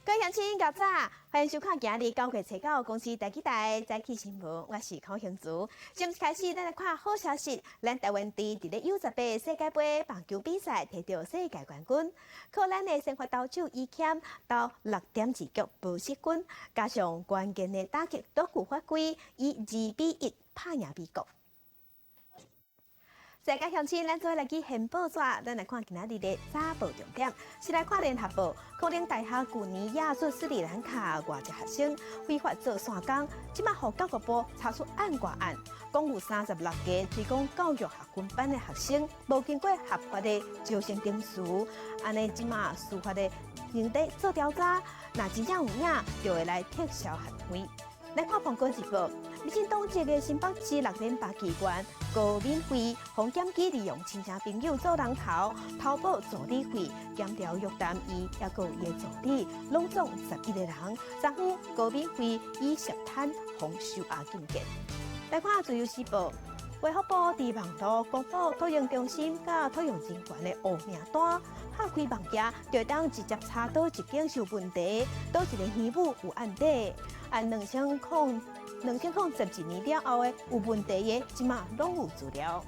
各位鄉親，較早，歡迎收看今日九月初九公視第幾台早起新聞，我是孔興竹。正式開始，咱來看好消息，咱台灣隊佇咧 U18世界盃棒球比賽摕著世界冠軍，靠咱的先發投手伊謙投6.2局無失分，加上關鍵的打擊都有發揮，以2比1拍贏美國。世界鄉親，咱做伙來去現報紙，咱來看今仔日的早報重點。先來看聯合報，科林大學舊年野出斯里蘭卡外籍學生非法做散工，這馬予教育部查出案外案，講有36个推廣教育學訓班的學生，無經過合法的招生程序，按呢這馬司法的正佇做調查，若真正有影，就會來撤銷學位。來看《蘋果日報》，民進黨籍的新北市6連壩議員高敏慧，予檢舉利用親戚朋友做人頭，偷報助理費，檢調約談伊，抑閣有伊的助理，攏總11個人。昨昏高敏慧以涉貪予收押禁見。來看《自由時報》，衛福部佇網路公布托育中心佮托育人員的黑名單，拍開網頁就會當直接查佗一間是有問題，佗一個耳母有案底。按2012年了後的有問題的，這馬攏有資料。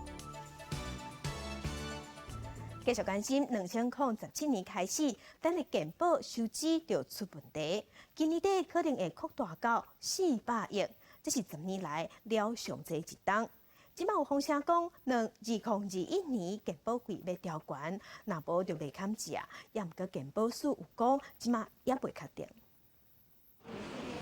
繼續關心，2017年開始，咱的健保收支就出問題，今年底可能會擴大到400億，這是10年來了上濟一冬。這馬有風聲講，2021年健保費欲調懸，若無就袂堪食。也毋過健保署有講，這馬猶未確定。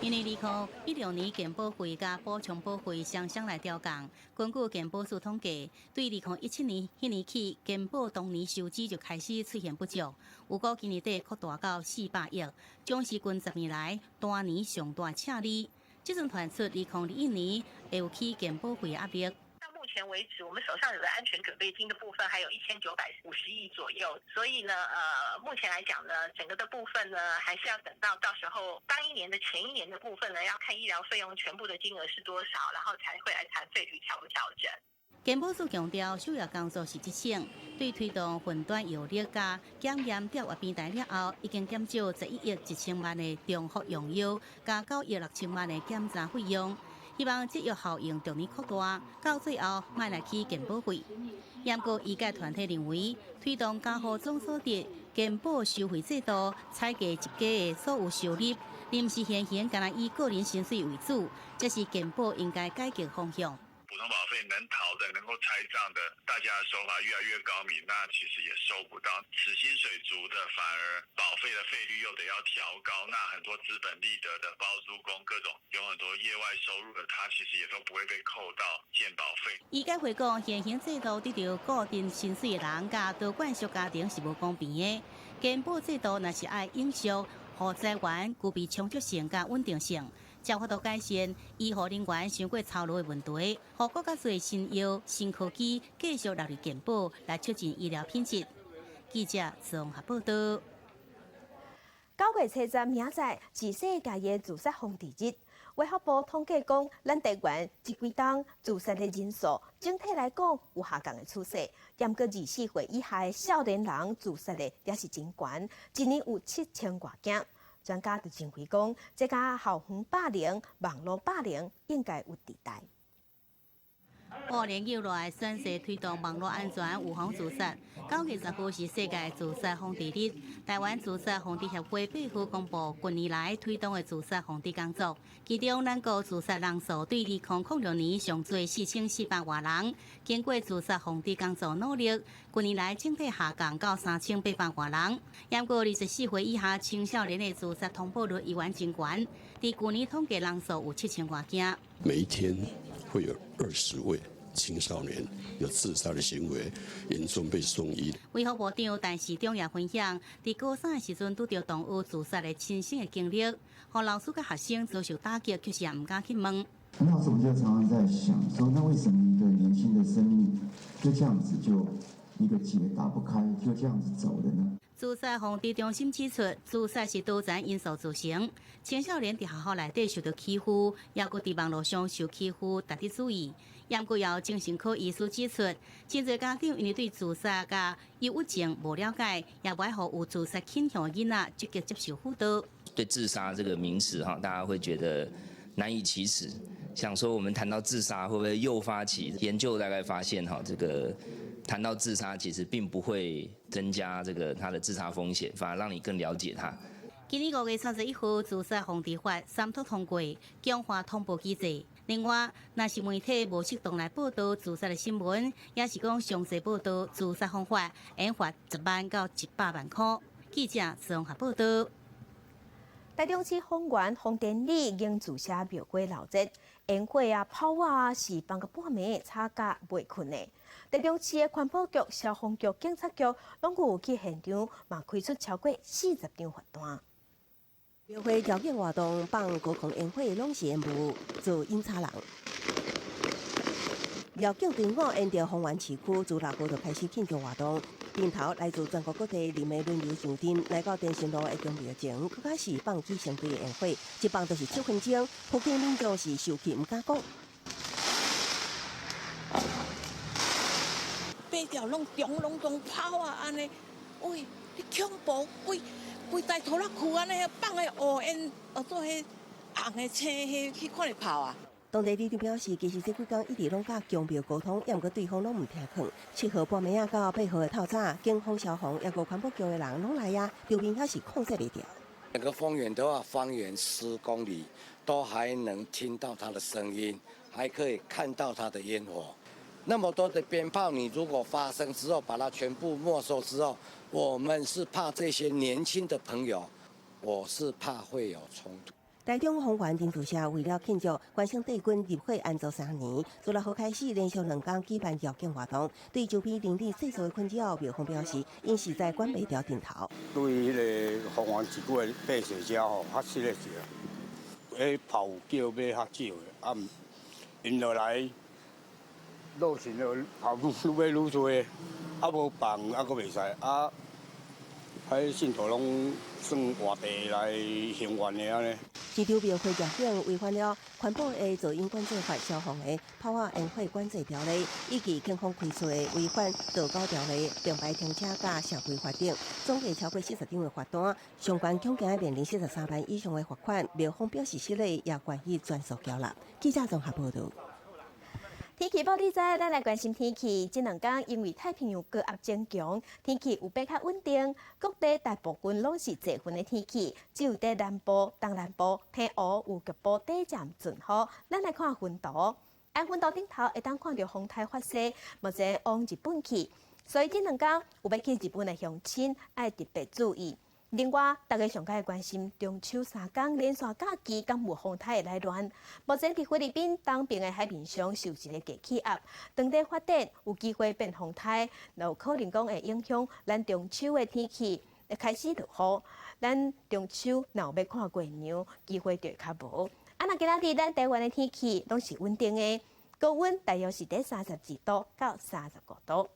因為2016年健保費佮補充保費雙雙來調降，根據健保署統計，對2017年彼年起，健保當年收支就開始出現不足，預估今年底擴大到400億，將是近10年來單年上大赤字。這陣傳出2021年會有起健保費壓力。到目前為止，我們手上有的安全準備金的部分還有1950億左右，所以呢，目前來講呢，整個的部分呢，還是要等到到時候當一年的前一年的部分呢，要看醫療費用全部的金額是多少，然後才會來談費率調不調整。健保署強調，首要工作是節省，對推動雲端藥歷佮檢驗調閱平台了後，已經減少11億1000萬的重複用藥，佮9億6千萬的檢查費用。希望節約效應逐年擴大，到最後莫來起健保費。毋過醫界團體認為，推動加戶總所得健保收費制度，採計一家的所有收入，而毋是現行干焦以個人薪水為主，這是健保應該改革方向。普通保費能逃的、能夠拆賬的，大家的手法越來越高明，那其實也收不到。死薪水族的反而保費的費率又得要調高，那很多資本利得的包租公各種有很多業外收入的，他其實也都不會被扣到健保費。醫界會講，現行制度得著固定薪水的人，佮多管束家庭是無公平的。健保制度若是愛永續，予資源具備充足性佮穩定性，才有法度改善醫護人員傷過操勞的問題，予閣較濟新藥、新科技繼續納入健保，來促進醫療品質。記者綜合報道。9月初10，明仔載是世界的自殺防治日。衛福部統計講，咱台灣這幾冬自殺的人數，整體來講有下降的趨勢。毋過24歲以下的少年人自殺的也是真懸，一年有7000外件。專家就認為講，這佮校園霸凌、網路霸凌應該有佇代。五年以來，宣誓推動網路安全，預防自殺。9月10號是世界自殺防治日。台灣自殺防治協會8號公布近年來推動的自殺防治工作，其中咱國自殺人數對2006年上濟4400外人。經過自殺防治工作努力，近年來整體下降到3800外人。毋過24歲以下青少年的自殺通報率依然真懸，佇舊年統計人數有7000外件。每一天會有20位青少年有自殺的行為，嚴重被送醫。衛福部長陳時中也分享，佇高三的時陣拄著同學自殺的親身的經歷，予老師佮學生遭受打擊，卻是也毋敢去問。那時候我就常常在想，說那為什麼一個年輕的生命就這樣子就一個結打不開，就這樣子走的呢？自殺防治中心指出，自殺是多層因素造成。青少年佇學校內底受到欺負，抑閣佇網路上受欺負，值得注意。毋過有精神科醫師指出，真濟家長因為對自殺佮憂鬱症無了解，也無愛予有自殺傾向的囡仔積極接受輔導。對自殺這個名詞哈，大家會覺得難以啟齒，想說我們談到自殺會不會誘發起研究？大概發現哈，這個談到自殺其實並不會增加這個他的自殺風險，反而讓你更了解他。今年5月31號，自殺防治法三讀通過，強化通報機制。另外，若是媒體無適當來報導自殺的新聞，抑是講詳細報導自殺方法，會罰10萬到100萬塊。記者綜合報導。台中市豐原豐典里英自社廟會鬧熱，煙火啊、炮啊，是放到半暝，吵甲袂睏的。台中市的環保局、消防局、警察局攏有去現場，嘛開出超過40張罰單。廟會繞境活動放高空煙火，攏是煙霧做引吵人。繞境中午沿著豐原市區，自6號就開始慶祝活動。頂頭來自全國各地人的輪流上陣，來到電線路的宮廟前，閣較是放起成堆的煙火，一放就是7分鐘。附近民眾是受氣毋敢講。爬條攏中攏總炮啊，按呢，喂，你恐怖，規規台拖拉庫按呢，放的烏煙，做彼紅的青彼彼款的炮啊！當地里長表示，其實這幾工一直攏佮宮廟溝通，抑毋過對方攏毋聽勸。7號半暝仔到8號的透早，警方、消防抑閣環保局的人攏來啊，場面還是控制袂牢。整個豐原都要方圓10公里，都還能聽到它的聲音，還可以看到它的煙火。那麼多的鞭炮，你如果發生之後，把它全部沒收之後，我們是怕這些年輕的朋友，我是怕會有衝突。台中豐原林厝社為了慶祝關聖帝君入會安祖3年，自6號開始連續2天舉辦繞境活動。對周邊鄰里世俗的困擾，廟方表示，𪜶實在管袂牢陣頭。對彼个豐原一句的百姓遮吼，較實的是啊，彼炮叫買較少的，啊，𪜶落來路線就炮愈買愈濟，啊無放啊閣袂使啊。彼信徒攏算外地來行願的按呢。這場廟會繞境違反了環保的噪音管制法、消防的炮仔煙火管制條例，以及警方開出的違反道交條例、並排停車佮社規罰等，總計超過40張的罰單，相關恐驚面臨43萬以上的罰款。廟方表示失禮，也願意全數繳納。記者綜合報導。天氣報你知，咱來關心天氣。這兩工因為太平洋高壓增強，天氣有變較穩定，各地大部分攏是濟雲的天氣，只有佇南部、東南部、澎湖有局部短暫陣雨。咱來看雲圖，按雲圖頂頭會當看著風颱發生，目前往日本去，所以這兩工有欲去日本的鄉親愛特別注意。另外，大家上較會關心中秋三工連續假期敢有風颱會來亂。目前佇菲律賓東邊的海面上受一个低氣壓，當地發展有機會變風颱，有可能講會影響咱中秋的天氣，會開始落雨。咱中秋若有欲看月娘，機會就會較無。啊，若今仔日咱台灣的天氣攏是穩定的，高溫大約是佇32度到35度。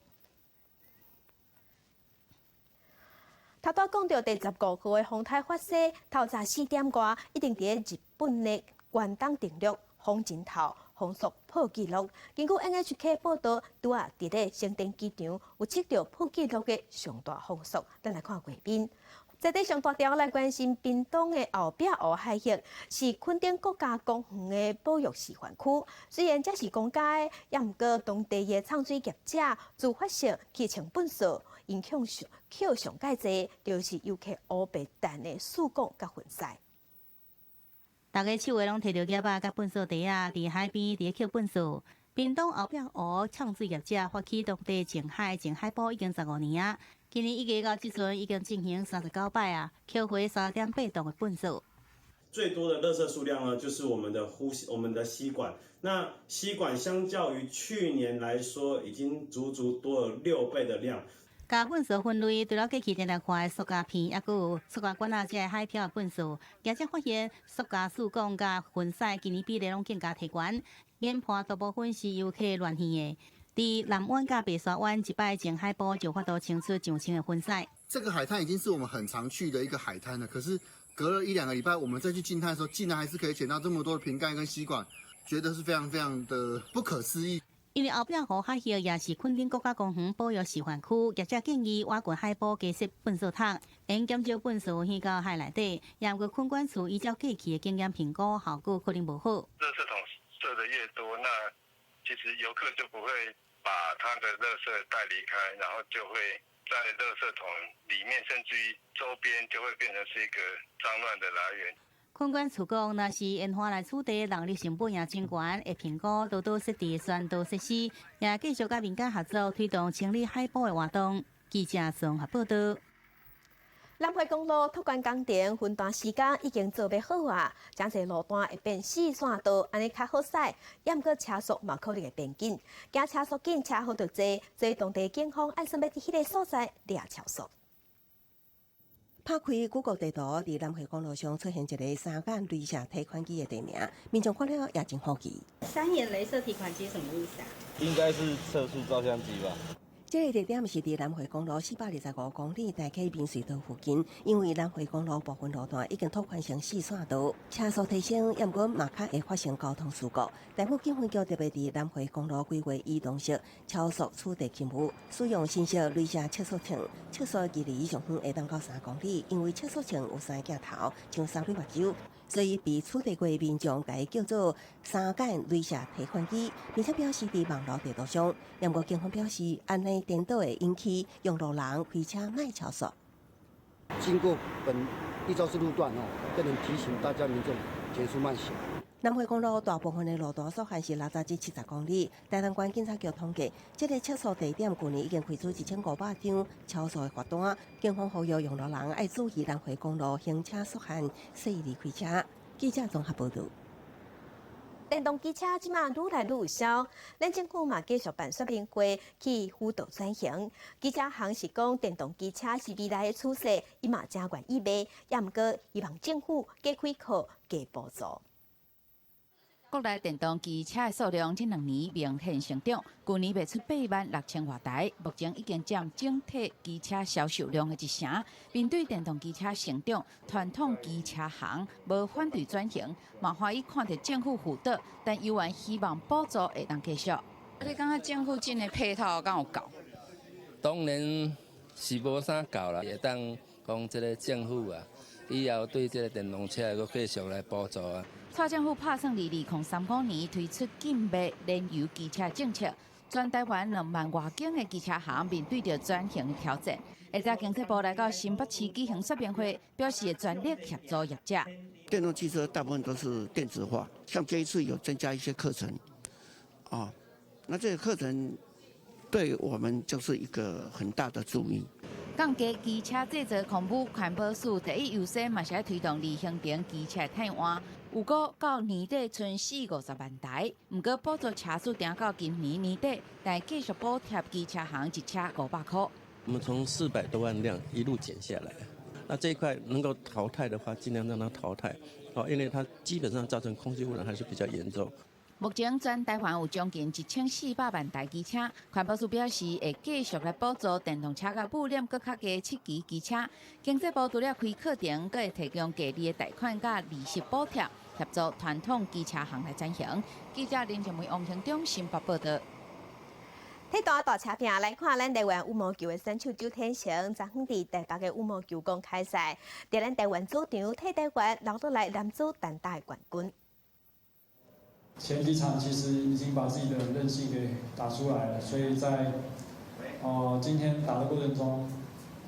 頭拄講著第15號的風颱發生，透早4點外，一定佇日本的關東登陸，風陣頭風速破紀錄。根據 NHK 報導，拄仔佇咧成田機場有測著破紀錄的上大風速。咱來看畫面，在這上大條來關心屏東的後壁湖海域，是墾丁國家公園的保育示範區。雖然這是公家的，也毋過當地的摠水業者自發性去清糞掃。影響上扣上蓋濟，就是遊客烏白擲的欶管佮糞屎。逐家手的攏提著夾仔佮糞掃袋仔，佇海邊佇咧抾糞掃。屏東後壁湖摠水業者發起當地淨海淨海保已經15年啊，今年1月到這陣已經進行39擺啊，撿回3.8噸的糞掃。最多的垃圾數量呢，就是我們的呼吸，我們的吸管。那吸管相較於去年來說，已經足足多了6倍的量。共糞掃分類，除了過去定定看的塑膠片，抑閣有塑膠管仔，這个海漂的糞掃，業者發現塑膠欶管佮糞屎，今年比例攏更加提懸。研判大部分是遊客亂棄的。佇南灣佮白沙灣一擺前海埔就法度清出上千个糞屎。這個海灘已經是我們很常去的一個海灘了，可是隔了一兩個禮拜，我們再去淨灘的時候，竟然還是可以撿到這麼多的瓶蓋跟吸管，覺得是非常非常的不可思議。因為後壁湖海域也是墾丁國家公園保育示範區，業者建議倚近海埔加設糞掃桶，用減少糞掃去到海內底。也毋過墾管處依照過去的經驗評估，效果可能無好。垃圾桶設得越多，那其實遊客就不會把他的垃圾帶離開，然後就會在垃圾桶裡面，甚至於周邊就會變成是一個髒亂的來源。墾管處講，若是煙花來取締，人力成本也真懸，會評估多多設置宣導設施，也繼續佮民間合作推動清理海埔的活動。記者綜合報導。南迴公路拓寬工程分段時間已經做欲好啊，誠濟路段會變四線道，按呢較好駛。也毋過車速嘛可能會變緊，驚車速緊，車禍就濟，所以當地警方按算欲佇彼个所在掠超速。拍開 Google 地圖，佇南迴公路上出現一个三眼雷射提款機的地名，民眾看了也真好奇。三眼雷射提款機什麼意思啊？應該是測速照相機吧。這個地點是佇南迴公路425公里大溪邊隧道附近，因為南迴公路部分路段已經拓寬成四線道，車速提升，也毋過嘛較會發生交通事故。大埔警分局特別佇南迴公路規劃移動式超速取締勤務，使用新式雷射測速槍，測速距離上遠會當到3公里，因為測速槍有三個鏡頭，像三對目睭，所以被取締過民眾共伊叫做三眼雷射提款機，並且標示佇網路地圖上。毋過警方表示，按呢顛倒會引起用路人開車莫超速。經過本一肇事路段哦，更能提醒大家民眾減速慢行。南迴公路大部分的路段速限是60至70公里。台南縣警察局統計，這个測速地點舊年已經開出1500張超速的罰單。警方呼籲用路人愛注意南迴公路行車速限，細膩開車。記者綜合報導。電動機車這馬愈來愈有銷，咱政府嘛繼續辦說明會去輔導轉型。機車行是講電動機車是未來的趨勢，伊嘛誠願意賣，也毋過希望政府加開課、加補助。國內電動機車的數量這兩年明顯成長，舊年賣出8萬6千外台，目前已經佔整體機車銷售量的一成。面對電動機車成長，傳統機車行無反對轉型，嘛歡喜看著政府輔導，但猶原希望補助會當繼續。你感覺政府這个配套敢有夠？當然是無啥夠啦，會當講這个政府啊，以後對這个電動車閣繼續來補助啊。蔡政府拍算佇2035年推出禁賣燃油機車政策，全台灣2萬外間的機車行面對著轉型挑戰。下晝經濟部來到新北市舉行說明會，表示會全力協助業者。電動汽車大部分都是電子化，像這一次有增加一些課程，啊，那這個課程對我們就是一個很大的助益。降低機車製造空污，環保署第一優先嘛是愛推動離行電機車替換，預估到年底賰40-50萬台。毋過補助車主定到今年年底，但繼續補貼機車行一車500塊。我們從400多萬輛一路減下來，那這一塊能夠淘汰的話，盡量讓它淘汰，哦，因為它基本上造成空氣污染還是比較嚴重。目前全台灣有將近1400萬台機車，環保署表示會繼續來補助電動車佮污染閣較低七期機車。經濟部除了開課程，閣會提供低利的貸款佮利息補貼，協助傳統機車行來轉型。記者林靜梅、王興中新北報導。體壇大車拼來看，咱台灣羽毛球的選手周天成，昨昏佇台北的羽毛球公開賽，佇咱台灣主場替台灣拿落來男子單打的冠軍。前幾場其實已經把自己的韌性給打出來了，所以在今天打的過程中，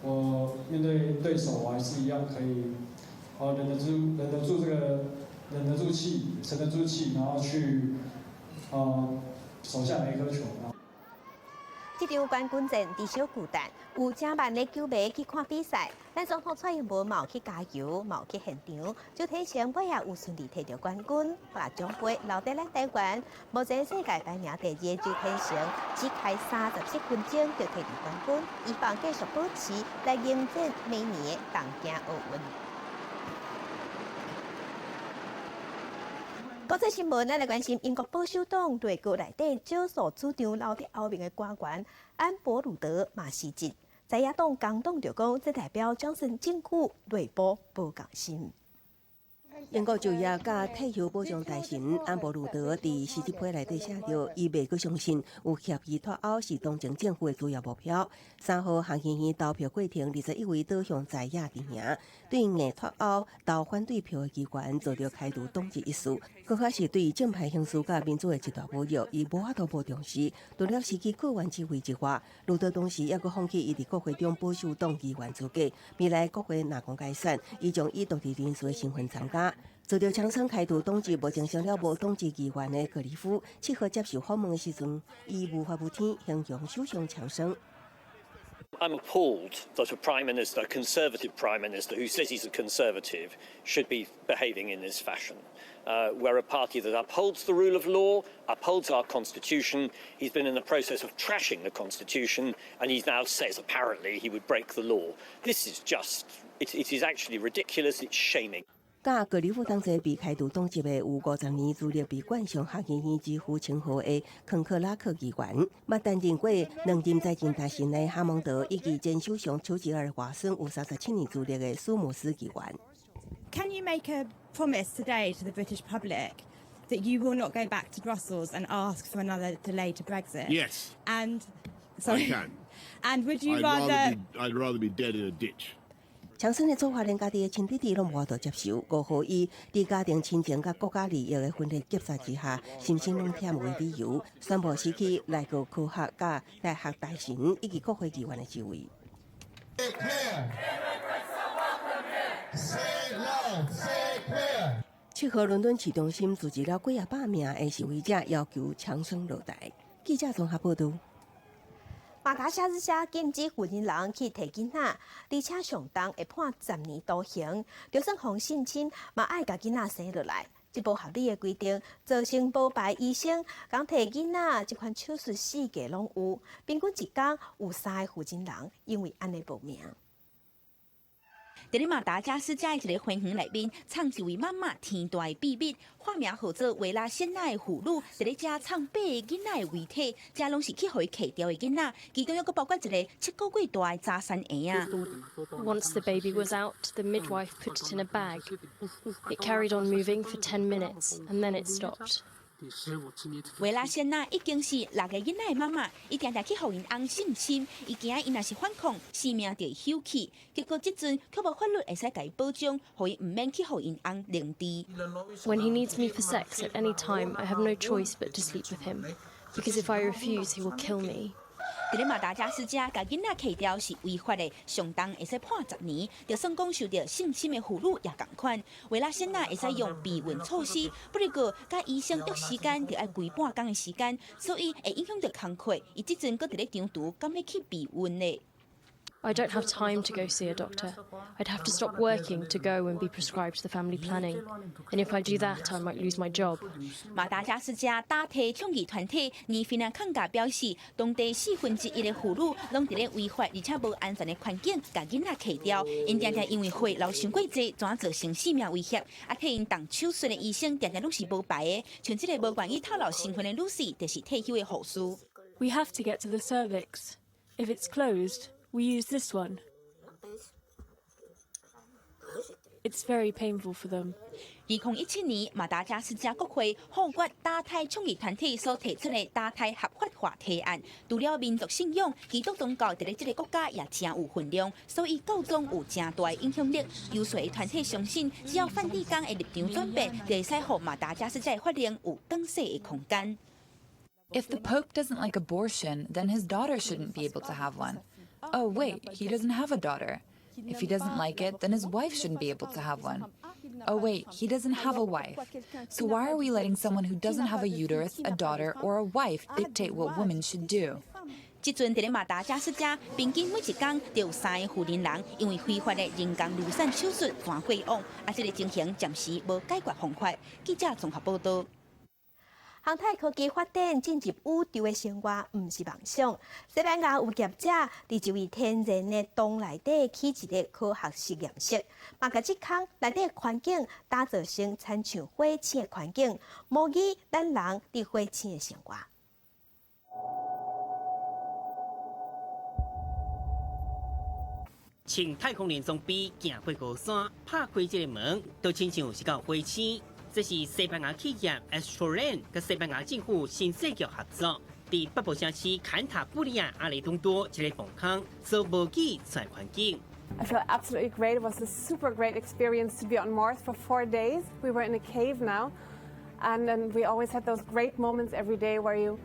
我面對對手，我還是一樣可以，忍得住，忍得住這個，忍得住氣，沉得住氣，然後去，守下每一顆球。這場冠軍戰佇小巨蛋，有成萬的球迷去看比賽。咱總統蔡英文嘛有去加油，嘛有去現場。周天成尾仔有順利提著冠軍，把獎盃留佇咱台灣。目前世界排名第二的周天成，只開37分鐘就提著冠軍，希望繼續保持來迎戰明年的東京奧運。國際新聞，咱來關心英國保守黨內閣內底少數主張留佇歐盟的官員安博魯德嘛辭職，在野黨工黨就講，這代表強森政府內部無共心。英國就業佮退休保障大臣安博魯德佇辭職批內底寫著，伊袂閣相信有協議脫歐是當前政府的主要目標。3號下議院投票過程，21位倒向在野陣營，對硬脫歐投反對票的議員遭著開除黨籍一事，閣較是對正派形勢佮民主的一大侮辱，伊無法度無重視。除了失去閣員之位之外，魯德當時猶閣放棄伊佇國會中保守黨議員資格。未來國會若講改選，伊將以獨立人士的身份參加。遭著強生開除黨籍、目前成了無黨籍議員的格里夫，7號接受訪問的時陣，伊無法無天，形容首相強生。 I'm appalled that a prime minister, a conservative prime minister who says he's a conservative, should be behaving in this fashion. We're a party that upholds the rule of law, upholds our constitution. He's been in the process of trashing the constitution, and he now says apparently he would break the law. This is just, it is actually ridiculous. It's shaming. 佮格里夫同齊被開除黨籍的有50年資歷被冠上下議院之父稱號的康克拉克議員，捌擔任過兩任財政大臣的哈蒙德，以及前首相丘吉爾外孫有37年資歷的史密斯議員。 Can you make a promise today to the British public that you will not go back to Brussels and ask for another delay to Brexit? Yes. And sorry. I can. And would you I'd rather? I'd rather be dead in a ditch. 強生的做法，連家己的親弟弟攏無法度接受。5號以佇家庭親情佮國家利益的分裂夾殺之下，心身攏忝為理由，宣布辭去內閣科學佮大學大臣以及國會議員的職位。 Clear. Say loud, say clear. 7號倫敦市中心聚集了幾仔百名的示威者，要求強生落台。記者綜合報導。馬達加斯加禁止婦人去提囡仔，而且上重會判10年徒刑。就算予性侵，嘛愛共囡仔生落來。這無合理的規定，造成無牌醫生共提囡仔這款手術四界攏有。平均一工有三个婦人因為按呢無命。佇咧馬達加斯加的一個花園內面，藏一位媽媽天大的秘密，化名號做維拉仙娜的婦女，佇咧遮藏八个囡仔的遺體，這攏是去予伊揢著的囡仔，其中猶閣包括一个7個月大的早產嬰仔。 Once the baby was out, the midwife put it in a bag. It carried on moving for 10 minutes, and then it stopped. 維拉仙娜已經是六个囡仔的媽媽，伊定定去予𪜶翁性侵，伊驚𪜶若是反抗，性命就會休去。結果這陣卻無法律會使共伊保障，予伊毋免去予𪜶翁凌遲。 When he needs me for sex at any time, I have no choice but to sleep with him, because if I refuse, he will kill me. 佇咧馬達加斯加，共囡仔揢著是違法的，上重會使判10年。就算講受著性侵的婦女也仝款。維拉仙娜會使用避孕措施，不過佮醫生約時間著愛規半工的時間，所以會影響著工課。伊這陣閣佇咧躊躇，敢欲去避孕呢？ I don't have time to go see a doctor. I'd have to stop working to go and be prescribed the family planning. And if I do that, I might lose my job. 馬達加斯加打提倡議團體尼菲納康加表示，當地1/4的婦女攏佇咧違法而且無安全的環境，共囡仔揢著，𪜶定定因為血流傷過濟，怎造成性命威脅？啊，替𪜶動手術的醫生定定攏是無牌的，像這个無願意透露身份的女士，就是退休的護士。 We have to get to the cervix. If it's closed, we use this one. It's very painful for them. 2017年，馬達加斯加國會否決打胎倡議團體所提出的打胎合法化提案。除了民族信仰，基督宗教佇咧這个國家也誠有分量，所以教宗有誠大的影響力。遊說團體相信，只要梵蒂岡的立場轉變，就會使予馬達加斯加的法令有轉勢的空間。 If the Pope doesn't like abortion, then his daughter shouldn't be able to have one. Oh, wait, he doesn't have a daughter. If he doesn't like it, then his wife shouldn't be able to have one. Oh, wait, he doesn't have a wife. So why are we letting someone who doesn't have a uterus, a daughter, or a wife dictate what women should do? 這陣佇咧馬達加斯加，平均每一工就有三个婦人因為非法的人工流產手術傳過往，啊，這个情形暫時無解決方法。記者綜合報導。航太科技發展進入宇宙的生活，毋是夢想。西班牙有業者佇一位天然的洞內底起一个科學實驗室，嘛共這空內底環境打造成親像火星的環境，模擬咱人佇火星的生活。穿太空人裝備行過高山，拍開這个門，都親像是到火星。這是西班牙企業 Astroland 佮西班牙政府新世局合作，佇北部城市坎塔布里亞阿雷東多一个防空做模擬出來環境。 I feel absolutely great. It was a super great experience to be on Mars for 4 days. We were in a cave now, and then we always had those great moments every day where you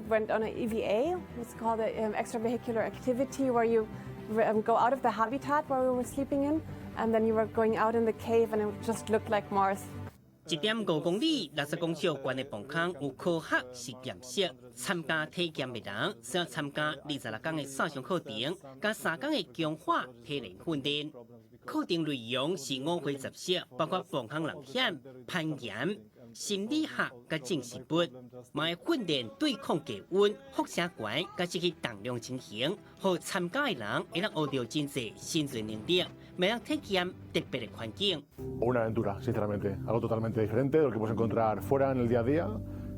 went on an EVA, it's called an extravehicular activity, where you go out of the habitat where we were sleeping in, and then you were going out in the cave, and it just looked like Mars. 1.5公里、60公尺懸的磅空有科學實驗室，參加體驗的人需要參加26天的線上課程，佮3天的強化體能訓練。課程內容是五花雜色，包括防空人險、攀岩、心理學佮種植物，嘛會訓練對抗低溫、輻射懸佮失去重量情形，予參加的人會當學著真濟生存能力，嘛會當體驗特別的環境。 Una aventura, sinceramente, algo totalmente diferente de lo que puedes encontrar fuera en el día a día.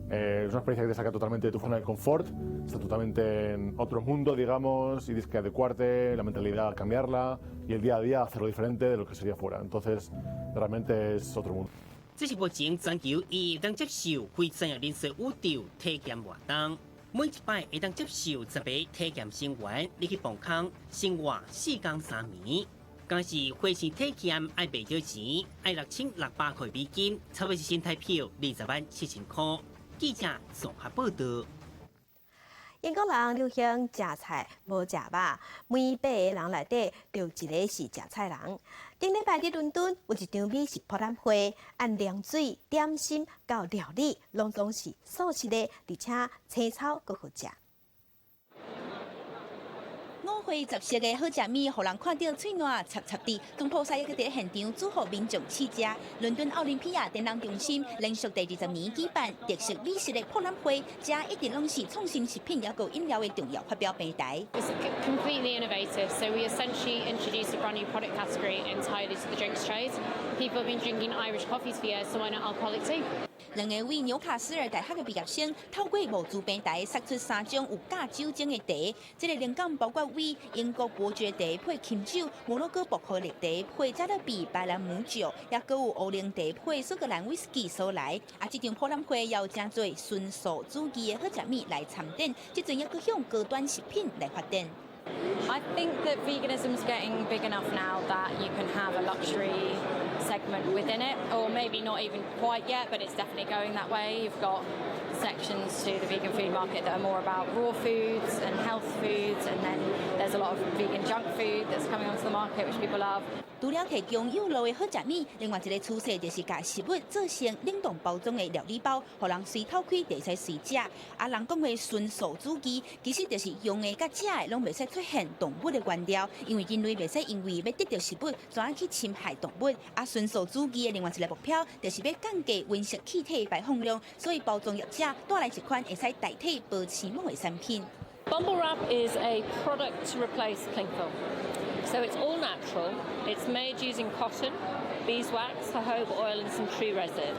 Es una experiencia que te saca totalmente de tu zona de confort, estás totalmente en otro mundo, digamos, y tienes que adecuarte, la mentalidad cambiarla y el día a día hacerlo diferente de lo que sería fuera. Entonces, realmente es otro mundo. 這是目前全球唯一當接受非專業人士宇宙體驗活動，每一擺會當接受10個體驗成員入去磅空生活4工3暝。敢是火星體驗愛袂少錢，愛6600塊美金，差不多是新台票20萬7千塊。記者綜合報道。英國人流行食菜無食肉，每八個人內底就一个是食菜人。頂禮拜佇倫敦有一場美食博覽會，按涼水、點心到料理，攏總是素食的，而且青草閣好食。五花雜色的好食物，予人看著喙瀾插插滴。總鋪師猶閣佇現場煮予民眾試食。倫敦奧林匹亞展覽中心連續第20年舉辦特色美食的博覽會，這一直攏是創新食品猶閣飲料的重要發表平台。 It's completely innovative. So we essentially introduced a brand new product category entirely to the drinks trade. People have been drinking Irish coffees for years, so why not alcoholic tea? 兩个位紐卡斯爾大學的畢業生透過募資平台殺出三種有加酒精的茶，這个靈感包括為英國伯爵茶配琴酒、摩洛哥薄荷綠茶配加勒比白蘭姆酒，猶閣有烏龍茶配蘇格蘭威士忌所來。啊，這場博覽會也有誠濟純素主義的好食物來參展，這陣猶閣向高端食品來發展。 I think that veganism is getting big enough now that you can have a luxury segment within it, or maybe not even quite yet, but it's definitely going that way. You've got sections to the vegan food market that are more about raw foods and health foods, and then there's a lot of vegan junk food that's coming onto the market, which people love. 除了提供有路的好食物，另外一个趨勢就是共食物做成冷凍包裝的料理包，予人隨掏開就會使隨食。啊，人講的純素主義，其實就是用的佮食的攏袂使出現動物的原料，因為人類袂使因為欲得著食物，轉去侵害動物。啊，純素主義的另外一个目標，就是欲降低溫室氣體排放量，所以包裝業者帶來一款會使代替保鮮膜的產品。 Bumble Wrap is a product to replace cling film. So it's all natural. It's made using cotton, beeswax, jojoba oil, and some tree resin.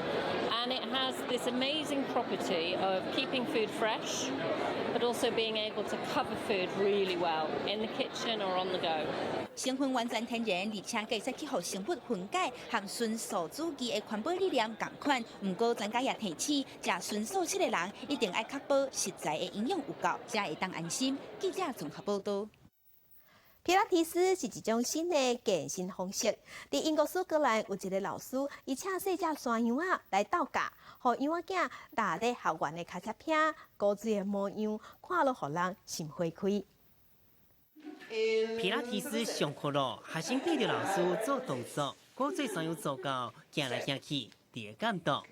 And it has this amazing property of keeping food fresh, but also being able to cover food really well in the kitchen or on the go. 成分完全天然，而且會使去予生物分解，和純素主義的環保理念仝款。毋過專家也提醒，食純素食的人一定愛確保食材的營養有夠，才會當安心。記者綜合報道。皮拉提斯是一種新的健身方式。佇英國蘇格蘭有一个老師，伊請細隻山羊仔來鬥教，予羊仔囝踏佇學員的跤車坪，古錐的模樣，看了予人心花開。皮拉提斯上課咯，學生對著老師做動作，古錐山羊做到行來行去，佇個監督。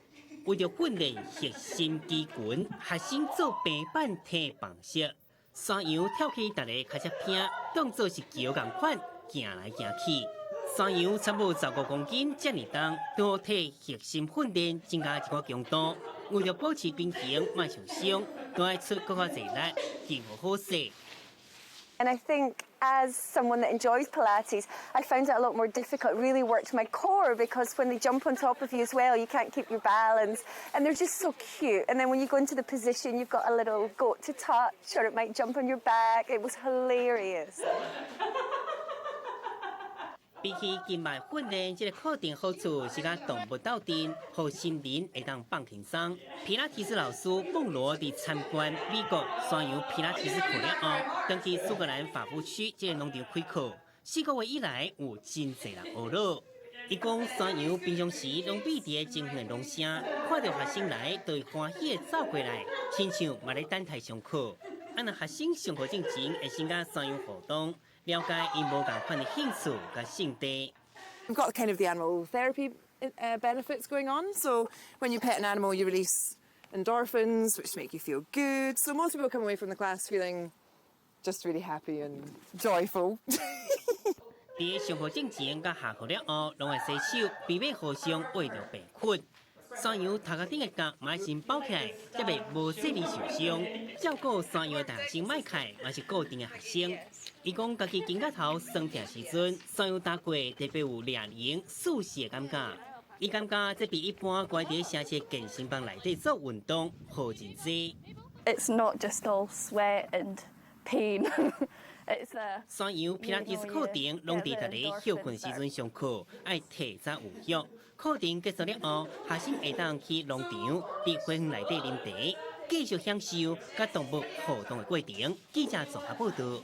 為著訓練核心肌群，學生做平板推棒式。山羊跳起踏佇跤車坪，當做是橋仝款，行來行去。山羊差不多15公斤，遮爾重，多體核心訓練增加一寡強度。為著保持平衡，莫受傷，都愛出閣較濟力，更好好勢。 And I think as someone that enjoys Pilates, I found it a lot more difficult. It really worked my core because when they jump on top of you as well, you can't keep your balance. And they're just so cute. And then when you go into the position, you've got a little goat to touch or it might jump on your back. It was hilarious. 比起筋脈訓練，這个課程好處是佮動物鬥陣，予心靈會當放輕鬆。皮拉提斯老師孟羅佇參觀美國山羊皮拉提斯課了後，轉去蘇格蘭法夫區這个農場開課。4個月以來，有真濟人學了。伊講山羊平常時攏覕佇咧真遠的農舍，看著學生來，就會歡喜的走過來，親像嘛咧等待上課。啊，若學生上課進前，會先佮山羊互動。了解𪜶無仝款的興趣佮性地。 We've got kind of the animal therapy benefits going on. So when you pet an animal, you release endorphins, which make you feel good. So most people come away from the class feeling just really happy and joyful. 佇上課進前佮下課了後，攏會洗手，避免互相餵著病菌。山羊頭殼頂的角嘛先包起來，才袂無細膩受傷。照顧山羊的大學生麥凱嘛是固定的學生。伊講家己肩胛頭酸疼時陣，山羊踏過特別有掠人舒適的感覺。伊感覺這比一般關佇城市健身房內底做運動好真濟。 It's not just all sweat and pain. It's a 山羊皮拉提斯課程攏佇逐个歇睏時陣上課，愛提早預約。課程結束了後，學生會當去農場佇花園內底啉茶，繼續享受佮動物互動的過程。記者綜合報導。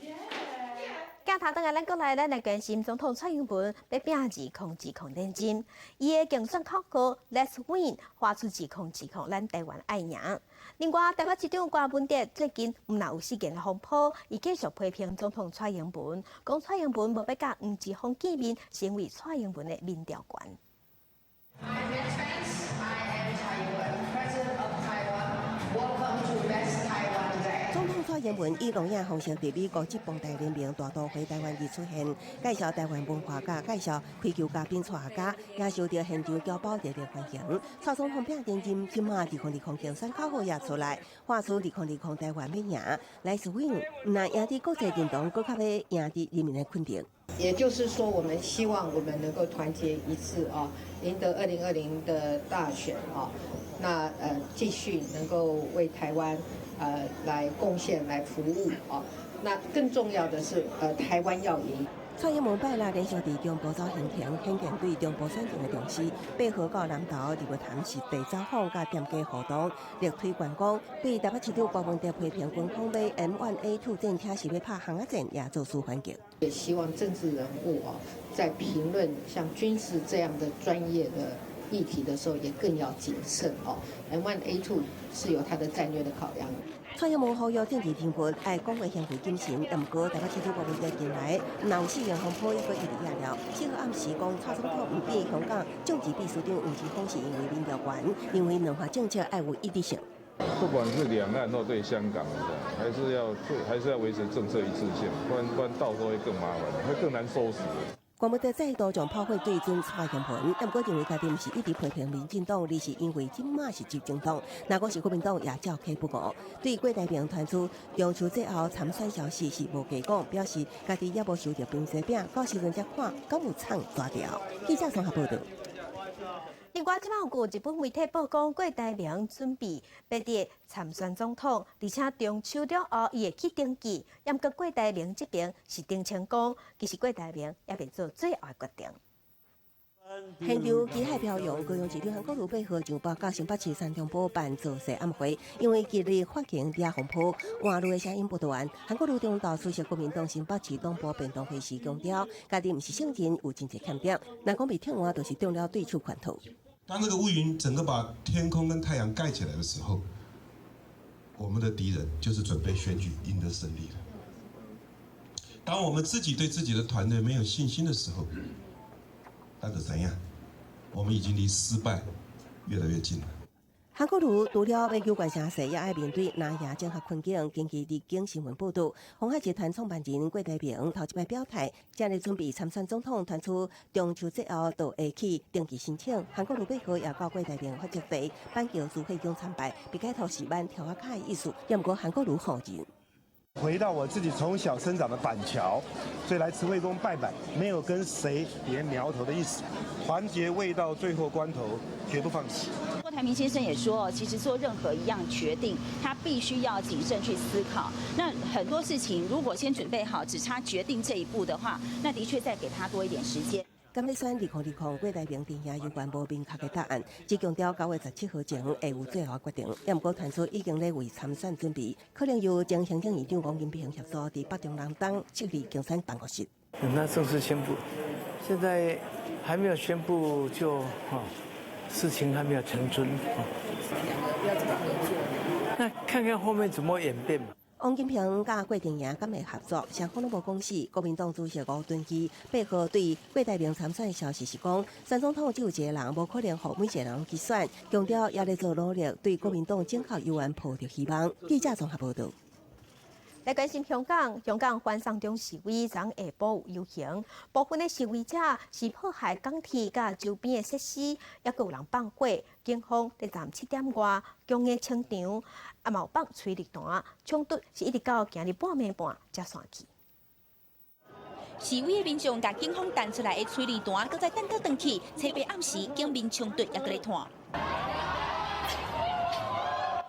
鏡頭轉來，咱國內，咱來關心總統蔡英文欲拚2020連任，伊的競選口號 Let's Win，喊出2020，咱台灣愛贏。另外，台北市長柯文哲最近毋但有失言的風波，伊繼續批評總統蔡英文，講蔡英文無欲佮黃之鋒見面，成為蔡英文的民調懸。 I'm Vance. I am Tsai Ing-wen, President of Taiwan. Welcome to Best Taiwan Day. 總統蔡英文以錄影方式佇美國職棒大聯盟大都會台灣日出現，介紹台灣文化佮介紹開球嘉賓蔡阿嘎，也受到現場僑胞熱烈歡迎。蔡總統拚連任，這馬2020競選口號也出來，喊出2020台灣欲贏，Let's win，毋但贏佇國際認同，閣較欲贏佇人民的肯定。也就是說，我們希望我們能夠團結一致啊，贏得2020的大選啊，那繼續能夠為台灣來貢獻、來服務啊。那更重要的是，台灣要贏。蔡英文拜六連續佇中部走行程，顯見對中部選情的重視。8號到南投日月潭實地走訪佮店家互動，力推觀光。對台北市長柯文哲批評軍方買 M1A2 戰車是欲拍巷仔戰，也做出反擊。也希望政治人物啊，在評論像軍事這樣的專業的議題的時候，也更要謹慎哦。M1A2 是有它的戰略的考量。蔡英文呼籲政治人物愛講話行為謹慎，毋過台北市長柯文哲近來若有失言風波，抑閣一直惹了。4號暗時講蔡總統毋見香港政治秘書長黃之鋒是因為民調懸，認為兩岸政策愛有一致性。不管是兩岸或對香港的，還是要做，還是要維持政策一致性，不然到時候會更麻煩，會更難收拾。柯文哲再度將炮火對準蔡英文，毋過認為家己毋是一直批評民進黨，而是因為這馬是執政黨，若講是國民黨也照啟不誤。對郭台銘傳出中秋節後參選消息是無加講，表示家己猶無收著平西餅，到時陣才看敢有藏大條。記者綜合報導。另外，這擺有日本媒體報講，郭台銘準備欲佇參選總統，而且中秋了後，伊會去登記。毋過郭台銘這邊是澄清講，其實郭台銘猶未做最後決定。現場旗海飄揚，高雄市長韓國瑜8號上北佮新北市三重埔辦造勢晚會，因為今日發生掠風波，換路的聲音不斷。韓國瑜中晝出席國民黨新北市黨部便當會時強調，家己毋是聖人，有真濟欠點。若講被撤換，就是中了對手圈套。當這個烏雲整個把天空跟太陽蓋起來的時候，我們的敵人就是準備選舉贏得勝利了。當我們自己對自己的團隊沒有信心的時候，那就怎樣？我們已經離失敗越來越近了。韓國瑜除了欲求懸聲勢，也愛面對藍營整合困境。根據日經新聞報導，鴻海集團創辦人郭台銘頭一擺表態，正咧準備參選總統，傳出中秋節後就會去登記申請。韓國瑜8號也佮郭台銘發席地板橋慈惠宮參拜，被解讀是挽柱仔跤的意思。也毋過韓國瑜否認。回到我自己從小生長的板橋，所以來慈惠宮拜拜，沒有跟誰連苗頭的意思。團結未到最後關頭，絕不放棄。郭台銘先生也說，其實做任何一樣決定，他必須要謹慎去思考。那很多事情如果先準備好，只差決定這一步的話，那的確再給他多一點時間。敢欲選2020，郭台銘陣營猶原無明確的答案，只強調9月17號前會有最後決定。也毋過傳出已經咧為參選準備，可能由前行政院長王金平協助佇北中南東設立競選辦公室。等他正式宣布，現在還沒有宣布就事情還沒有成真。要怎麼合作？那看看後面怎麼演變。王金平佮郭陣營敢會合作，雙方攏無講死。國民黨主席吳敦義8號對郭台銘參選的消息是講，選總統只有一个人，無可能予每一个人去選，強調也咧做努力，對國民黨整合猶原抱著希望。記者綜合報導。來關心香港，香港反送中示威，昨下晡有遊行，部分的示威者是破壞港鐵佮周邊的設施，抑閣有人放火。警方佇昨7點外強硬清場，啊嘛有放催淚彈，衝突是一直到今日半暝半才散去。示威的民眾共警方彈出來的催淚彈，閣再彈倒轉去，初八暗時警民衝突猶閣咧湠。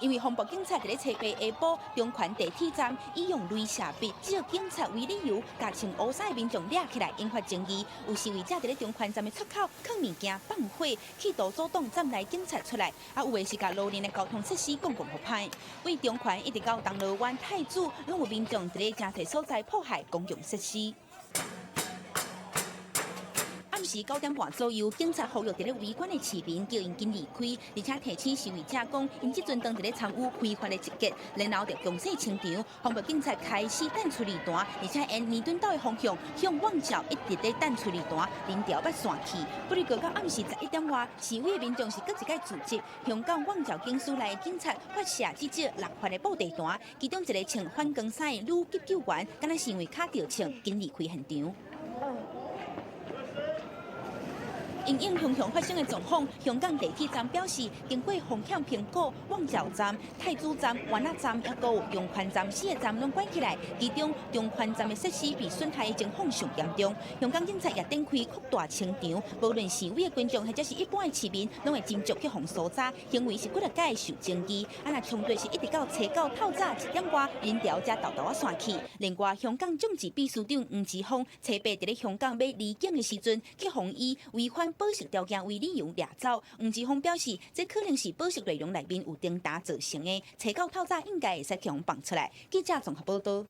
因為防暴警察佇咧初八下晡中環地鐵站，以用雷射筆照警察為理由，共穿烏衫的民眾掠起來，引發爭議。有示威者佇咧中環站的出口囥物件放火，企圖阻擋站內警察出來。啊，有的是共路面的交通設施講講予歹。對中環一直到銅鑼灣太子，攏有民眾佇咧誠濟所在破壞公共設施。暗時9點半左右，警察呼籲佇咧圍觀的市民叫𪜶緊離開，而且提醒示威者講，𪜶這陣當佇咧參與非法的集結，然後就強勢清場，防暴警察開始彈催淚彈，而且沿彌敦道的方向向旺角一直咧彈催淚彈，人潮欲散去。不過到暗時11點外，示威的民眾是閣一擺聚集，香港旺角警署內警察發射至少六發的布袋彈，其中一个穿反光衫的女急救員，敢若是因為跤著傷，緊離開現場。因應雄雄發生的狀況，香港地鐵站表示，經過風險評估，旺角站、太子站、灣仔站，抑閣有中環站四个站攏關起來。其中中環站的設施被損害的情況上嚴重。香港警察也展開擴大清場，無論示威的群眾或者是一般的市民，攏會斟酌去予搜查，行為是幾若擺受爭議。啊，若衝突是一直到初九透早1點外，人潮才沓沓仔散去。另外，香港眾志秘書長黃之鋒，初八佇咧香港欲離境的時陣，去予以違反保釋條件為理由掠走。黃之鋒表示，這可能是保釋內容內面有偵查造成的。初九透早應該會使予放出來。記者綜合報導。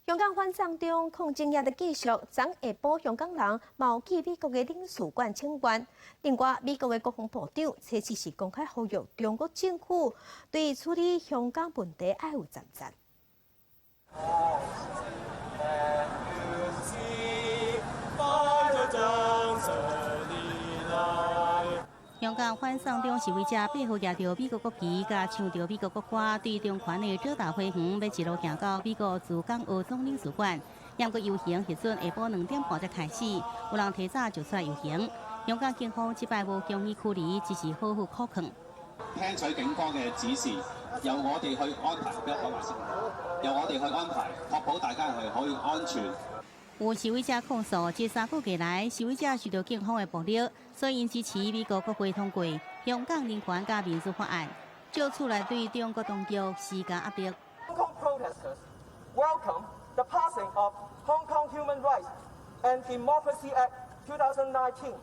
香港反送中抗爭也佇繼續，昨下晡香港人嘛有去美國的領事館請願。另外，美國的國防部長初四是公開呼籲中國政府對處理香港問題愛有前瞻。香港反送中示威者8號舉著美國國旗，佮唱著美國國歌，對中環的遮打花園，欲一路行到美國駐港澳總領事館。毋過遊行彼陣下晡2點半才開始，有人提早就出來遊行。香港警方這擺無強硬驅離，只是好好苦勸。聽取警方嘅指示，由我哋去安排，不要講話先。由我哋去安排，確保大家係可以安全。有示威者控訴，這3個月來，示威者受到警方的暴力，所以𪜶支持美國國會通過《香港人權佮民主法案》，藉此來對中國當局施加壓力。 Hong Kong protesters welcome the passing of Hong Kong Human Rights and Democracy Act 2019。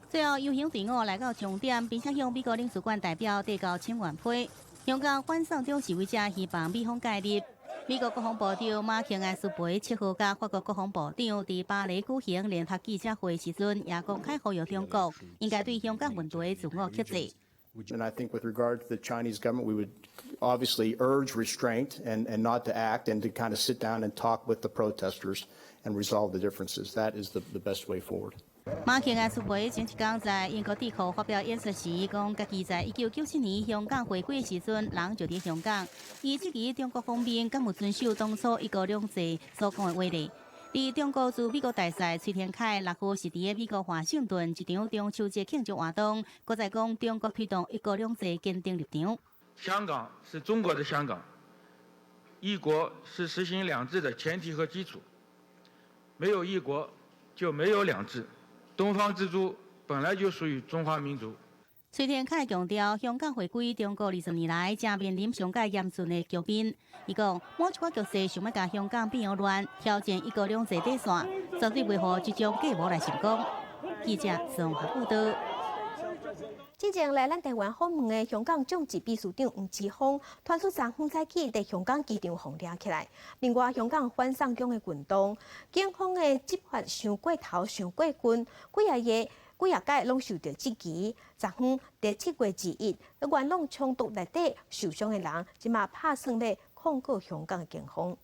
最後，遊行隊伍來到終點，並且向美國領事館代表遞交請願批。香港反送中示威者希望美方介入。美國國防部長馬克艾斯培7號佮法國國防部長佇巴黎舉行聯合記者會時陣，也公開呼籲中國應該對香港問題自我克制。 And I think with regard to the Chinese government, we would obviously urge restraint and not to act and to kind of sit down and talk with the protesters and resolve the differences. That is the best way forward. 馬克艾斯培前一工在英國智庫發表演說時，講家己在1997年香港回歸時陣，人就佇香港。伊質疑中國方面敢有遵守當初一國兩制所講的話呢？佇中國駐美國大使崔天凱6號是佇美國華盛頓一場中秋節慶祝活動，閣再講中國推動一國兩制堅定立場。香港是中國的香港，一國是實行兩制的前提和基礎，沒有一國就沒有兩制。東方之珠本來就屬於中華民族。崔天凱強調，香港回歸中國20年來，正面臨上蓋嚴峻的局面。伊講，某一寡局勢想欲共香港變亂，挑戰一國兩制底線，絕對袂予這種計謀來成功。記者綜合報道。之前來咱台灣訪問的香港眾志秘書長黃之鋒，傳出昨昏早起佇香港機場予掠起來。另外，香港反送中的運動，警方的執法傷過頭、傷過分，幾仔日、幾仔擺攏受著質疑。昨昏佇7月21，元朗衝突內底受傷的人，這馬拍算欲控告香港的警方。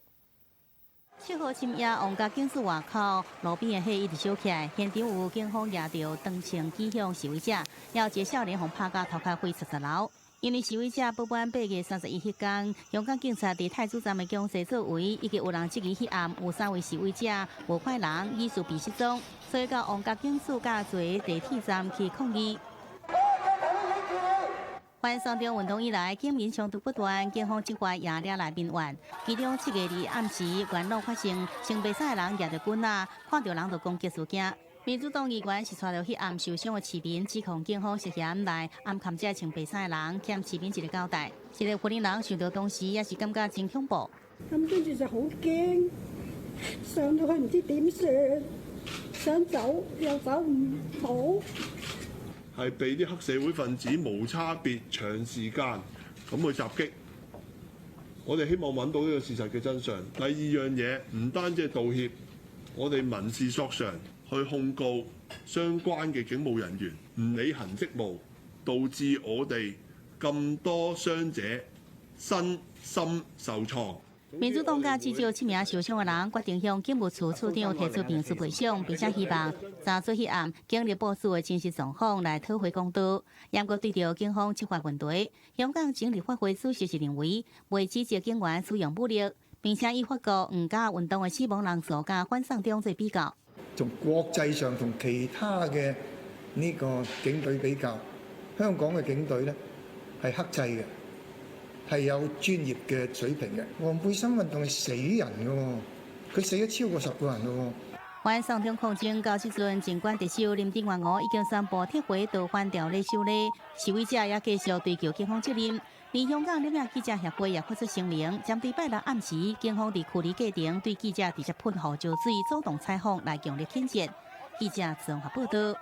7號深夜，旺角警署外口路邊的火一直燒起來，現場有警方舉著長槍指向示威者，也有一個少年予拍甲頭殼血潲潲流。因為示威者不滿8月31彼工，香港警察佇太子站的強勢作為，以及有人質疑彼暗有三位示威者無款人疑似被失蹤，所以到旺角警署佮坐地鐵站去抗議。反送中運動以來，警民衝突不斷，警方執法也惹來民怨。其中7月2暗時，元朗發生穿白衫的人舉著棍仔，看著人就攻擊事件。民主黨議員是帶著彼暗受傷的市民，指控警方涉嫌來暗崁這穿白衫的人，欠市民一個交代。一個雲林人想著當時也是感覺真恐怖。咁跟住就好驚，上到去唔知點算，想走又走唔到。係被啲黑社會分子無差別長時間咁去襲擊，我哋希望揾到呢個事實嘅真相。第二樣嘢唔單止係道歉，我哋民事索償去控告相關嘅警務人員唔履行職務，導致我哋咁多傷者身心受創。民主黨佮至少七名受傷的人決定向警務處處長提出民事賠償，並且希望查出彼暗警力部署的真實狀況來討回公道。嚴閣對著警方執法問題，香港前立法會主席是認為，袂指責警員使用武力，並且以法國黃膠運動的死亡人數佮反送中做比較。從國際上同其他嘅呢個警隊比較，香港嘅警隊呢係克制嘅。係有專業嘅水平嘅。黃背心運動係死人嘅喎，佢死咗超過10個人嘅喎。反送中抗爭到這陣，儘管特首林鄭月娥已經宣布撤回逃犯條例修例，示威者也繼續追究警方責任。連香港攝影記者協會也發出聲明，針對拜六暗時警方佇驅離過程對記者直接噴胡椒水、阻擋採訪來強烈譴責。記者綜合報道。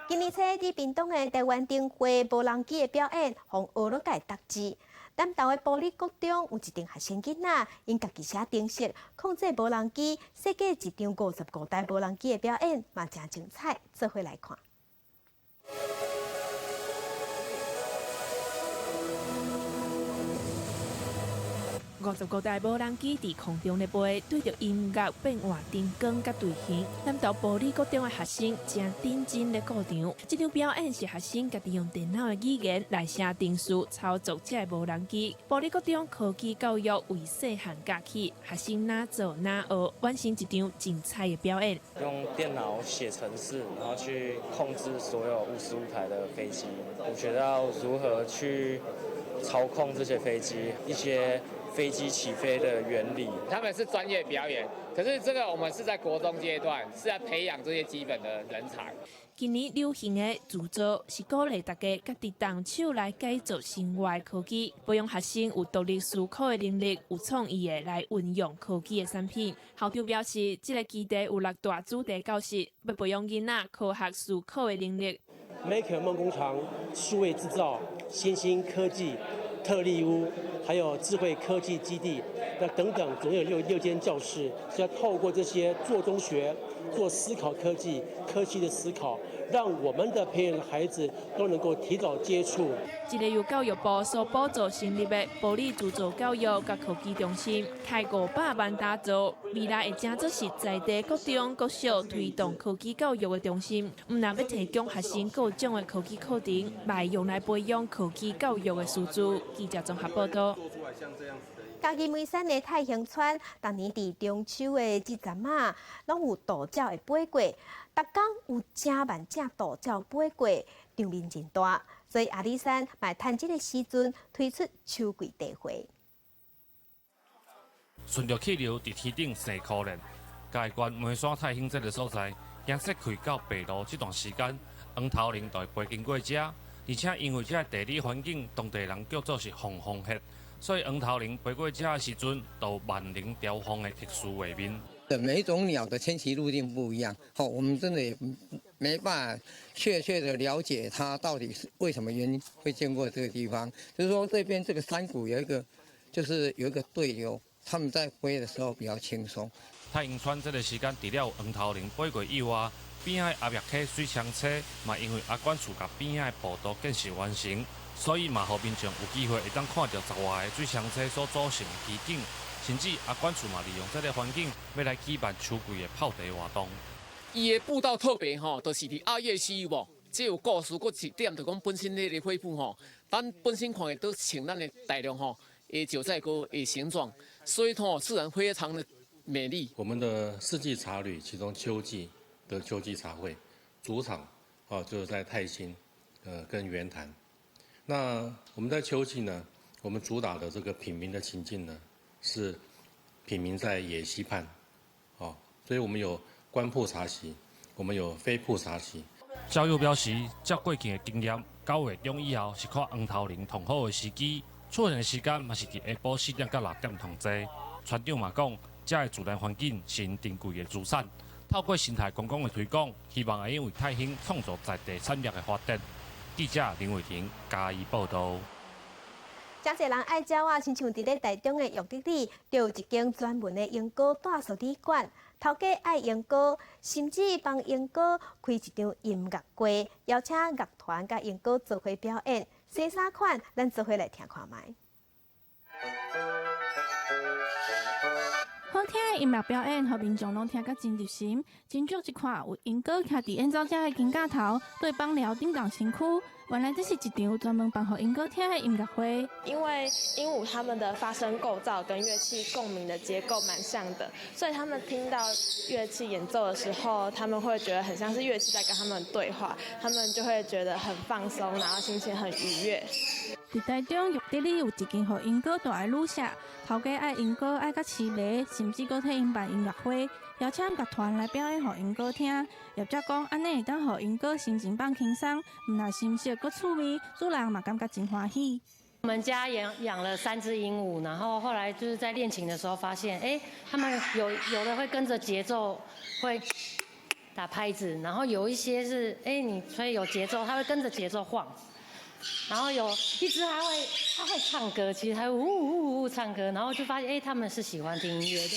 今年初佇屏東的台灣燈會無人機的表演，予學術界觸舌。南投的埔里國中有一陣學生囡仔，𪜶家己寫程式控制無人機，設計一場55台無人機的表演，嘛誠精彩，做伙來看。55台無人機佇空中咧飛，對著音樂變換燈光佮隊形。南投埔里國中的學生誠認真咧顧場。這場表演是學生家己用電腦的語言來寫程式操作這个無人機。埔里國中科技教育為細漢教起，學生哪做哪學，完成一場精彩的表演。用電腦寫程式，然後去控制所有55台的飛機。我學到如何去操控這些飛機，一些飛機起飛的原理。他們是專業表演，可是這個我們是在國中階段，是在培養這些基本的人才。今年流行的自造是鼓勵大家家己動手來改造生活科技，培養學生有獨立思考的能力，有創意的來運用科技的產品。校長表示，這个基地有六大主題教室，欲培養囡仔科學思考的能力。 Maker 夢工廠、數位製造、新興科技、特力屋，還有智慧科技基地，那等等，總有六間教室，是要透過這些做中學、做思考科技、科技的思考，讓我們的培養的孩子都能夠提早接觸。這个由教育部所補助成立的埔里自助教育佮科技中心，開500萬打造，未來會成做是在地國中、國小推動科技教育的中心。毋但欲提供學生各種的科技課程，嘛會用來培養科技教育的師資。記者綜合報道。嘉義梅山的太興村，逐年佇中秋的這陣仔，攏有渡鳥會飛過。逐工有成萬隻渡鳥飛過，場面真大。所以阿里山嘛趁這个時陣推出秋季茶會。順著氣流佇天頂生苦練，嘉義縣梅山太興這个所在，行雪開到白露這段時間，黃頭鷺就會飛經過遮，而且因為這个地理環境，當地人叫做是放風穴。所以黃頭鷺飛過遮的時陣，就有萬靈雕鳳的特殊畫面。每一種鳥的遷徙路徑不一樣，好，我們真的也沒辦法確切的了解它到底是為什麼原因會經過這個地方。就是說，這邊這個山谷有一個，就是有一個對流，他們在飛的時候比較輕鬆。太興村這个時間，除了有黃頭鷺飛過以外，邊仔的阿伯溪水槍車嘛，因為阿管厝佮邊仔的步道建設完成。所以嘛，予民眾有機會會當看著10外个水槍車所組成的奇景，甚至阿管處嘛利用這个環境，欲來舉辦秋季的泡茶活動。伊的步道特別吼，就是佇阿葉溪有無？這有故事，閣一點就講本身彼个火瀑吼，咱本身看的都像咱的大陸吼，的九寨溝的形狀，所以吼自然非常的美麗。我們的四季茶旅，其中秋季的秋季茶會主場，哦，就是在泰興，跟圓潭。那我們在秋季呢，我們主打的這個品茗的情境呢，是品茗在野溪畔，哦，所以我們有觀瀑茶席，我們有飛瀑茶席。趙友表示，照過去的經驗，9月中以後是看黃頭鷺上好的時機，出現的時間嘛是佇下晡4點到6點上濟。村長嘛講，遮的自然環境是𪜶珍貴的資產，透過生態觀光的推廣，希望會用為泰興創造在地產業的發展。記者林偉霆嘉義報道。誠濟人愛鳥仔，親像佇咧台中的育德里，就有一間專門的鸚鵡大叔旅館。頭家愛鸚鵡，甚至幫鸚鵡開一場音樂會，邀請樂團佮鸚鵡做伙表演。生啥款？咱做伙來聽看覓。好聽的音樂表演，予民眾攏聽甲真入神。真少一看有鸚鵡徛佇演奏者的肩胛頭，對放療振動身軀。原來這是一場專門放予鸚鵡聽的音樂會。因為鸚鵡它們的發聲構造跟樂器共鳴的結構蠻像的，所以他們聽到樂器演奏的時候，他們會覺得很像是樂器在跟他們對話，他們就會覺得很放鬆，然後心情很愉悅。佇台中育德里有一間予鸚鵡蹛的旅社，頭家愛鸚鵡愛甲悽迷，甚至閣替𪜶辦音樂會，邀請樂團來表演予鸚鵡聽。業者講，按呢會當予鸚鵡心情放輕鬆，毋但心色閣趣味，主人嘛感覺真歡喜。我們家養了3隻鸚鵡，然後後來就是在練琴的時候發現，他們有的會跟着節奏會打拍子，然後有一些是，你吹有節奏，它會跟着節奏晃。然後有一隻它會唱歌，其實它會嗚嗚嗚唱歌，然後就發現，他們是喜歡聽音樂的。